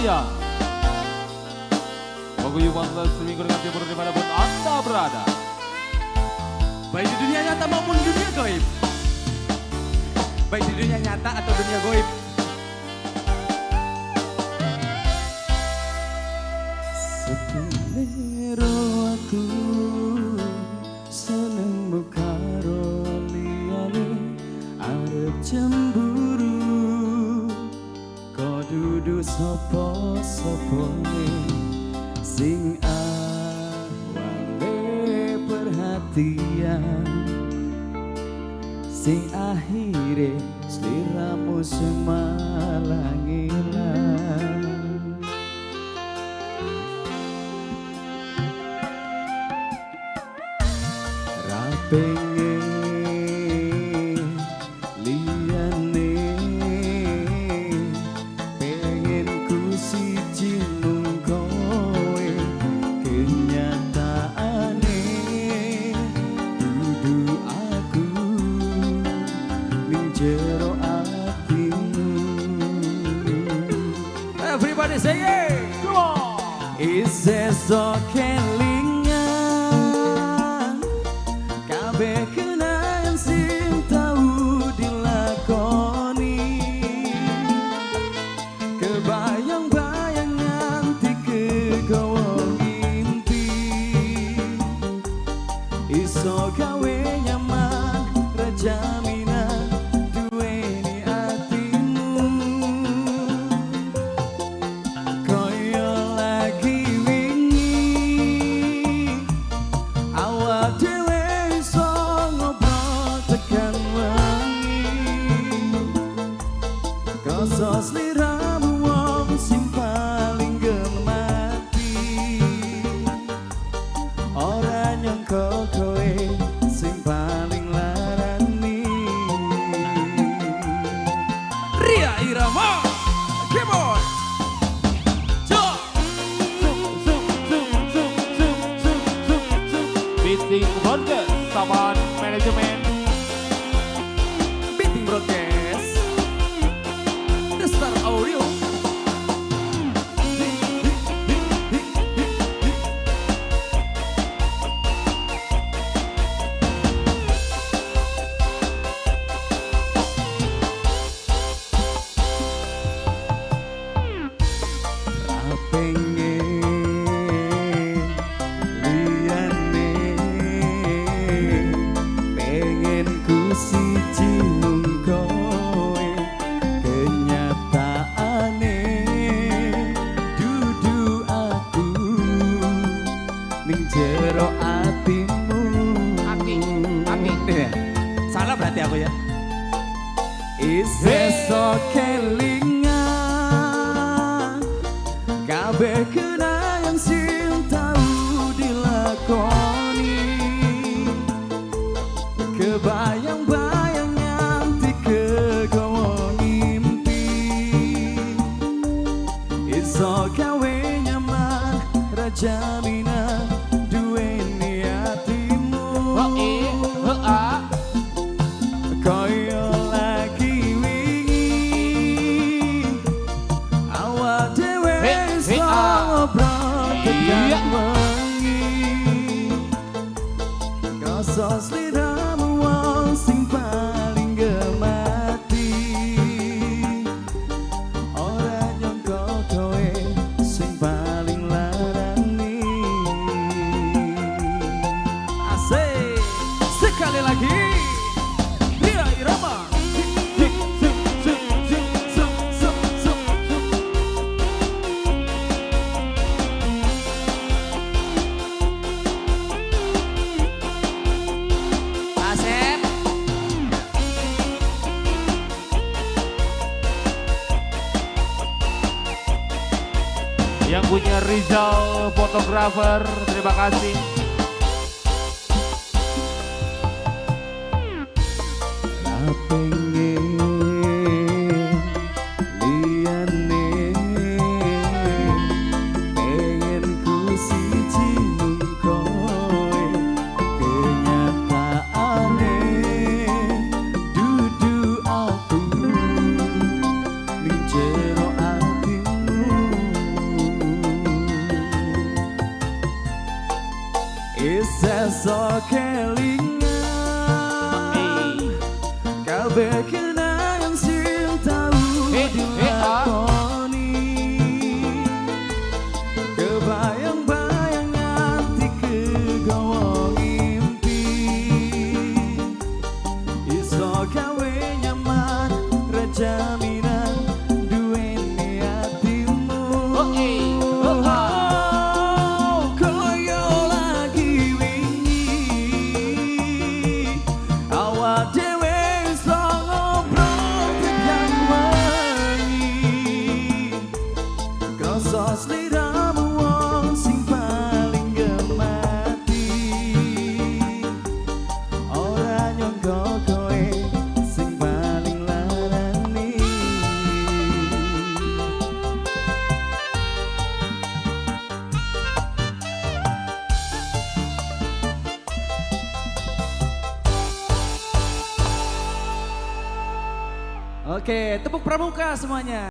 Jaya. Paguyuban Seminggu dengan Timur dimanapun Anda berada. Baik di dunia nyata maupun dunia goib. Baik di dunia nyata atau dunia goib. Sepiro aku seneng karo liyane arep cemburu kok dudu sapa-sapane sing awale perhatian sing akhire sliramu semalang ilang. Ra pengen liyane, pengen ku siji mung kowe, kenyataane dudu aku ning jero atimu. Everybody say it. Come on. Isih sok kelingan kabeh kenangan sing tau dilakoni, kebayang-bayang nganti kegawa mimpi, iso gawe nyaman ra jaminan duweni atimu. Kaya lagi wingi awak dhewe iso ngobrol tekan wengi, krasa sliramu wong sing paling gemati, ora nyangka kowe sing paling larani. Ria Irama. Come on. Jo. Zoom, zoom, zoom, zoom, zoom, zoom, zoom, zoom. Beating Broadcast sama manajemen. Beating Broadcast. The Star Audio. Ra pengen liyane, pengen ku siji mung kowe, kenyataane dudu aku ning jero atimu. Ati, ati. Iya. Salah berarti aku ya. Isih sok kelingan kabeh kenangan sing tau dilakoni, kebayang-bayang nganti kegawa ngimpi, iso gawe nyaman ra jaminan duweni atimu. H I H A. Kaya lagi wingi awak dhewe He, iso he, ah. ngobrol tekan Iya. wengi, krasa sliramu wong sing paling gemati, ora nyangka kowe sing paling larani. Asik. Sekali lagi. Ria Irama. Zoom, zoom, zoom, zoom, zoom, zoom, zoom, zoom. Asep. Yang punya Rizal fotografer, terima kasih. Ra pengen liyane, pengen ku siji mung kowe, kenyataane dudu aku ning jero atimu. kelingan kabeh kenangan sing tau Eh, eh, ah. dilakoni. Kebayang-bayang nganti kegawa ngimpi. Iso gawe nyaman ra jaminan duweni atimu. Oh, eh, oh, ah. Oh, koyo lagi wingi awak dhewe iso ngobrol tekan wengi. Kroso sliramu wong sing paling gemati. Ora nyangka kowe sing paling larani. Oke, tepuk pramuka semuanya.